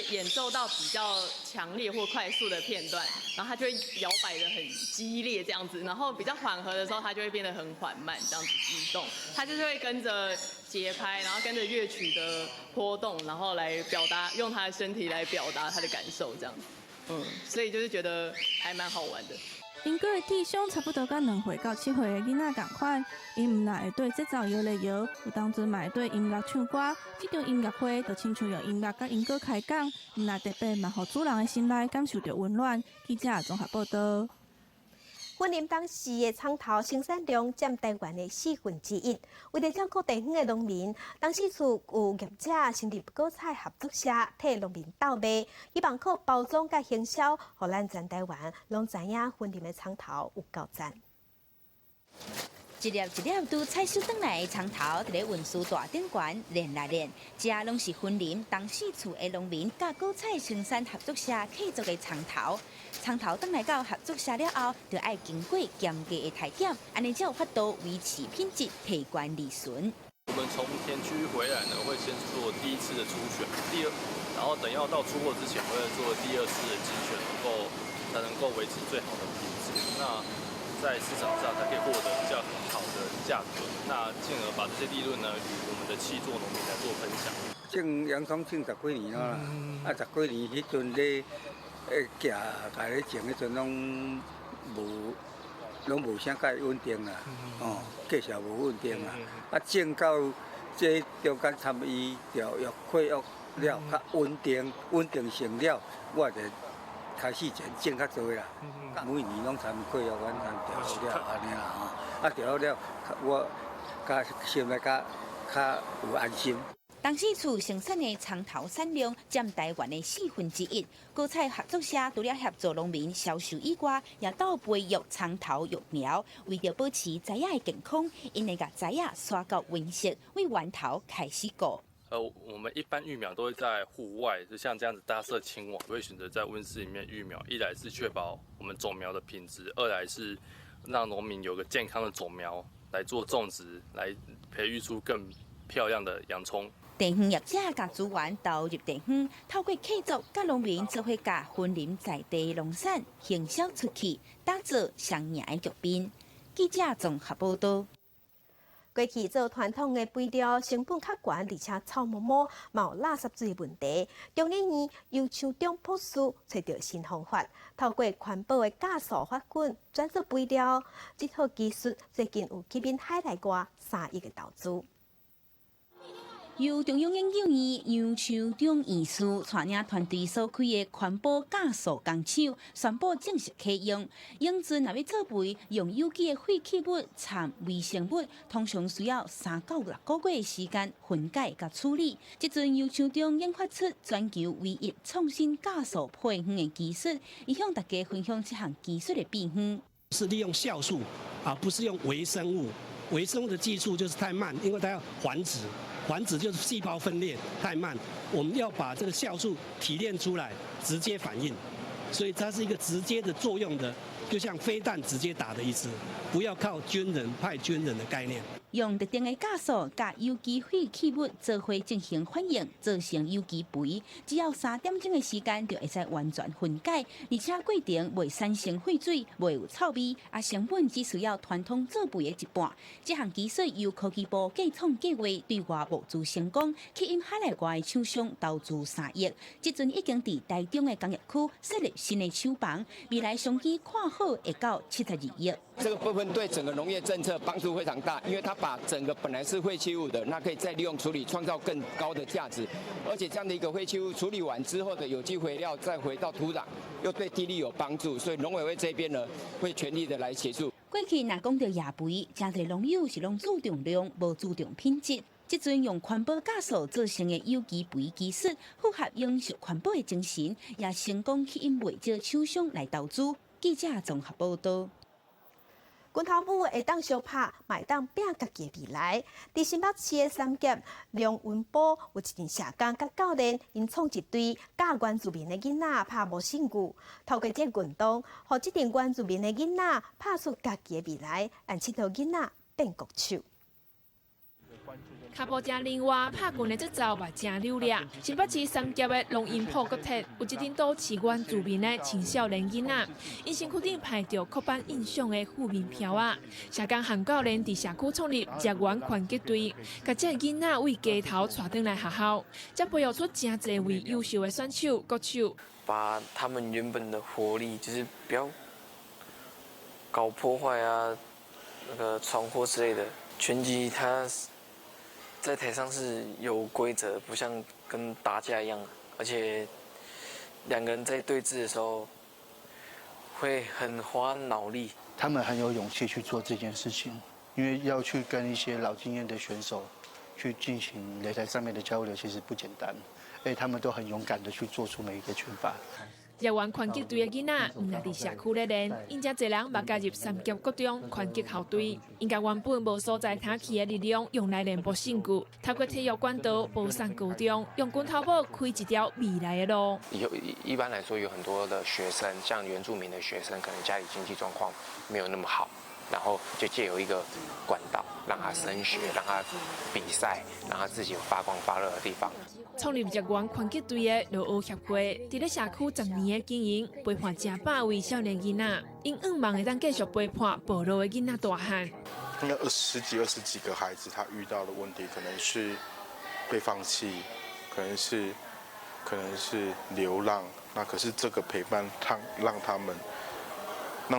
演奏到比較強烈或快速的片段，然後它就會搖擺得很激烈這樣子，然後比較緩和的時候，它就會變得很緩慢這樣子移動，它就是會跟着節拍，然後跟着樂曲的波動，然後來表達，用它的身體來表達它的感受這樣子，所以就是覺得還蠻好玩的。鸚鵡的智商差不多佮2歲到7歲的囡仔仝款，𪜶毋但會對節奏搖來搖，有當陣嘛會對音樂唱歌。這場音樂會就親像用音樂佮鸚鵡開講，毋但特別嘛，予主人的心內感受著溫暖。記者綜合報道。雲林東勢的蔥頭生產量佔台灣的1/4。為著照顧地方的農民，東勢厝有業者成立果菜合作社，替農民鬥賣，希望靠包裝佮行銷，予咱全台灣攏知影雲林的蔥頭有夠讚。一粒一粒拄採收轉來的蔥頭，佇咧運輸大頂懸連來連，這攏是雲林東勢厝的農民佮果菜生產合作社契作的蔥頭。蔥頭轉來到合作社了後，就愛經過嚴格的篩檢，按呢才有法度維持品質，提懸利潤。我們從田區回來呢，會先做第一次的初選，然後等要到出貨之前，會做第二次的精選，才能夠維持最好的品質。那在市場上才可以獲得比較好的價格，那進而把這些利潤呢，與我們的契作農民來做分享。種洋蔥種十幾年啦，啊十幾年彼陣咧，寄共咧種彼陣攏無，攏無啥介穩定啦，哦，價錢無穩定啦。啊，種到這中間參與條約契約了，較穩定，穩定性了，我就開始種種較濟啦。每年攏參契約，阮參調了按呢啦吼，啊調了，我較心內較較有安心。東勢厝生產的蔥頭產量佔台灣的1/4。果菜合作社除了協助農民銷售以外，也鬥培育蔥頭育苗，為著保持栽仔的健康，𪜶會共栽仔徙到溫室，對源頭開始顧。我們一般育苗都會在戶外，就像這樣子搭設青網，會選擇在溫室裡面育苗。一來是確保我們種苗的品質，二來是讓農民有個健康的種苗來做種植，來培育出更漂亮的洋蔥。地方業者共資源投入地方，透過契作，佮農民做伙共雲林在地農產行銷出去，打造雙贏的局面。記者綜合報道。過去做傳統的肥料成本較懸，而且臭毛毛，嘛有垃圾水問題。中研院游秋中博士揣著新方法，透過環保的酵素發菌轉做肥料，這套技術最近有吸引海內外3億的投資。由中央研究院楊秋中院士帶領團隊所開的環保酵素工廠宣布正式啟用。用陣若欲做肥，用有機的廢棄物摻微生物，通常需要3到6個月的時間分解佮處理。這陣游秋中研發出全球唯一創新酵素配方的技術，伊向大家分享這項技術的秘方。是利用酵素，而不是用微生物。微生物的技術就是太慢，因為它要繁殖。繁殖就是細胞分裂太慢，我們要把這個酵素提煉出來，直接反應，所以它是一個直接的作用的，就像飛彈直接打的意思，不要靠軍人派軍人的概念。用特定的酵素佮有機廢棄物做伙進行反應，做成有機肥，只要3點鐘的時間就會使完全分解，而且過程袂產生廢水，袂有臭味，啊，成本只需要傳統做肥的一半。這項技術由科技部計創計劃對外募資成功，吸引海內外的廠商投資3億。這陣已經佇台中的工業區設立新的廠房，未來商機看好會到72億。這個部分對整個農業政策幫助非常大，因為它把整個本來是廢棄物的，那可以再利用處理，創造更高的價值。而且這樣的一個廢棄物處理完之後的有機肥料再回到土壤，又對地力有幫助。所以農委會這邊呢，會全力的來協助。過去若講著野肥，誠濟農友是攏注重量，無注重品質。這陣用環保酵素做成的有機肥技術，符合永續環保的精神，也成功吸引袂少廠商來投資。記者綜合報道。拳頭拇會當相拍，嘛會當拼家己的未來。佇新北市的三峽龍雲埔有一陣社工佮教練，𪜶創一隊教原住民的囡仔拍無身具，透過這個運動，予這陣原住民的囡仔拍出家己的未來，按𨑨迌囡仔變國手。跤步誠靈活，拍拳的節奏嘛誠扭掠。新北市三峽的龍吟埔國鐵有一陣都市原住民的青少年囡仔，𪜶身軀頂排著刻板印象的負面標仔。社工和教練佇社區創立熱源拳擊隊，共這个囡仔對街頭帶轉來學校，才培育出誠濟位優秀的選手國手。把他們原本的活力，就是不要搞破壞啊，那個闖禍之類的。拳擊它在台上是有規則，不像跟打架一樣，而且兩個人在對峙的時候會很花腦力。他們很有勇氣去做這件事情，因為要去跟一些老經驗的選手去進行擂台上面的交流，其實不簡單，而且他們都很勇敢的去做出每一個拳法。熱源拳擊隊的囡仔，毋但佇社區咧練，𪜶誠濟人嘛加入三峽國中拳擊校隊。𪜶共原本無所在通去的力量用來練搏勝具，透過體育管道保送高中，用拳頭拇開一條未來的路。有一般來說，有很多的學生，像原住民的學生，可能家裡經濟狀況沒有那麼好，然後就借由一個管道，讓他升學，讓他比賽，讓他自己有發光發熱的地方。創立熱源拳擊隊的羅歐協會，佇咧社區10年的經營，陪伴成百位少年囡仔，𪜶向望會當繼續陪伴部落的囡仔大漢。應該20幾個孩子，他遇到的問題可能是被放棄，可能是流浪。那可是這個陪伴，他讓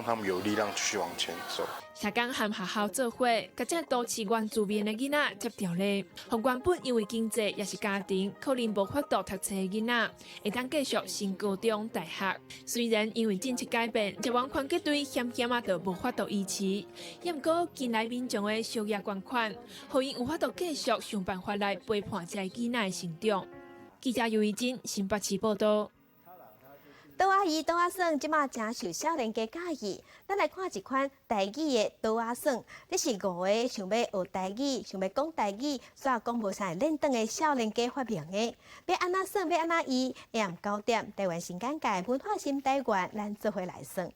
他們有力量繼續往前走。社工和學校做伙，共這都市原住民的囡仔接調咧，予原本因為經濟抑是家庭可能無法度讀冊的囡仔，會當繼續升高中、大學。雖然因為政策改變，熱源拳擊隊險險仔就無法度維持，也毋過近來民眾的小額捐款，予𪜶有法度繼續想辦法來陪伴這个囡仔的成長。記者尤怡珍新北市報道。桌仔椅、桌仔耍，這馬誠受少年家佮意。咱來看一款台語的桌仔耍，這是五个想欲學台語、想欲講台語，煞講無啥會輪轉的少年家發明的。欲按怎耍，欲按怎椅，下暗9點，台灣新簡介文化新台灣，咱做伙來耍。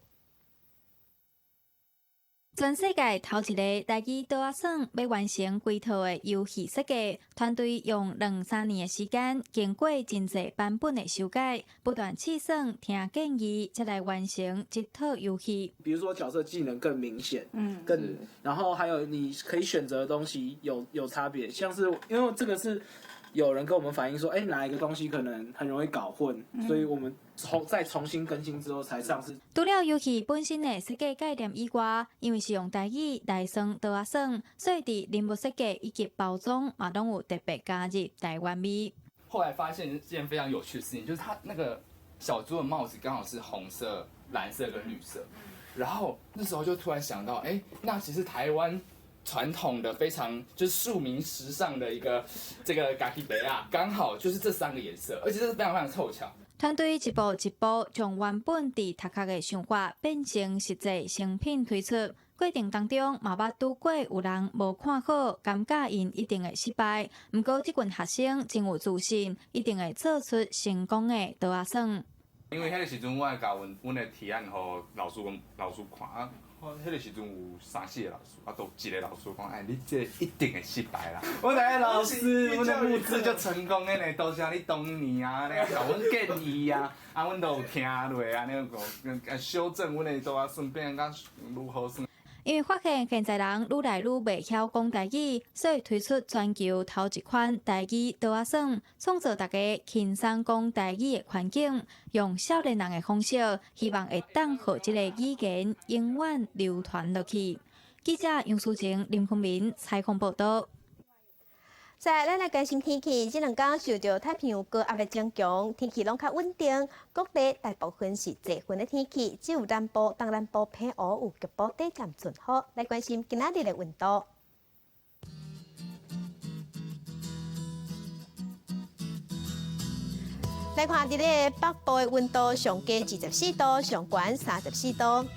全世界頭一个台語桌仔耍，欲完成規套的遊戲設計，團隊用兩三年的時間，經過真濟版本的修改，不斷試算、聽建議，才來完成這套遊戲。比如說角色技能更明顯，更，然後還有你可以選擇的東西有差別，像是因為這個是有人跟我們反映說，哎，哪一個東西可能很容易搞混，所以我們再重新更新之後才上市。除了遊戲本身的設計概念以外，因為是用台語來耍桌仔耍，所以佇人物設計以及包裝嘛，攏有特別加入台灣味。後來發現一件非常有趣的事情，就是他那個小豬的帽子剛好是紅色、藍色跟綠色，然後那時候就突然想到，哎，那其實台灣傳統的非常就是庶民時尚的一個這個咖喱白啊，剛好就是這三個顏色，而且這是非常非常湊巧。團隊一步一步將原本佇頭殼的想法變成實際成品推出，過程當中嘛捌拄過有人無看好，感覺𪜶一定會失敗。毋過這群學生真有自信，一定會做出成功的桌仔耍。因為彼個時陣，我會共阮的提案予老師看啊，彼個時陣有三四個老師，啊，都一個老師講，哎，你這個一定會失敗啦。我知影老師，阮的募資就成功的呢，多謝你當年啊，你共阮建議啊，啊，阮都有聽落啊，呢個修正阮的桌仔耍變較愈好耍。因為發現現在人愈來愈袂曉講台語，所以推出全球頭一款台語桌仔耍，創造大家輕鬆講台語的環境，用少年人的方式，希望會當予這个語言永遠流傳落去。記者楊淑晴、林坤明採訪報道。再來，咱來關心天氣。這兩天受著太平洋高壓的增強，天氣攏較穩定。各地大部分是濟雲的天氣，只有南部、東南部偏烏有局部短暫陣雨。來關心今仔日的溫度。來看佇咧北部的溫度上低24度，上懸34度。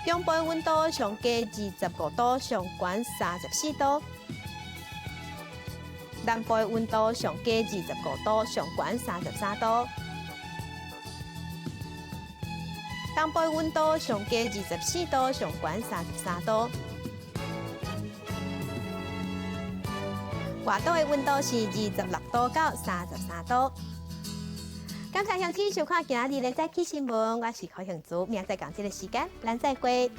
中部的溫度上低25度，上懸34度。南部的溫度上低25度，上懸33度。東部的溫度上低24度，上懸33度。外島的溫度是26度到33度。感謝鄉親收看今仔日的早起新聞，我是柯杏珠，明仔載仝這个時間，咱再會。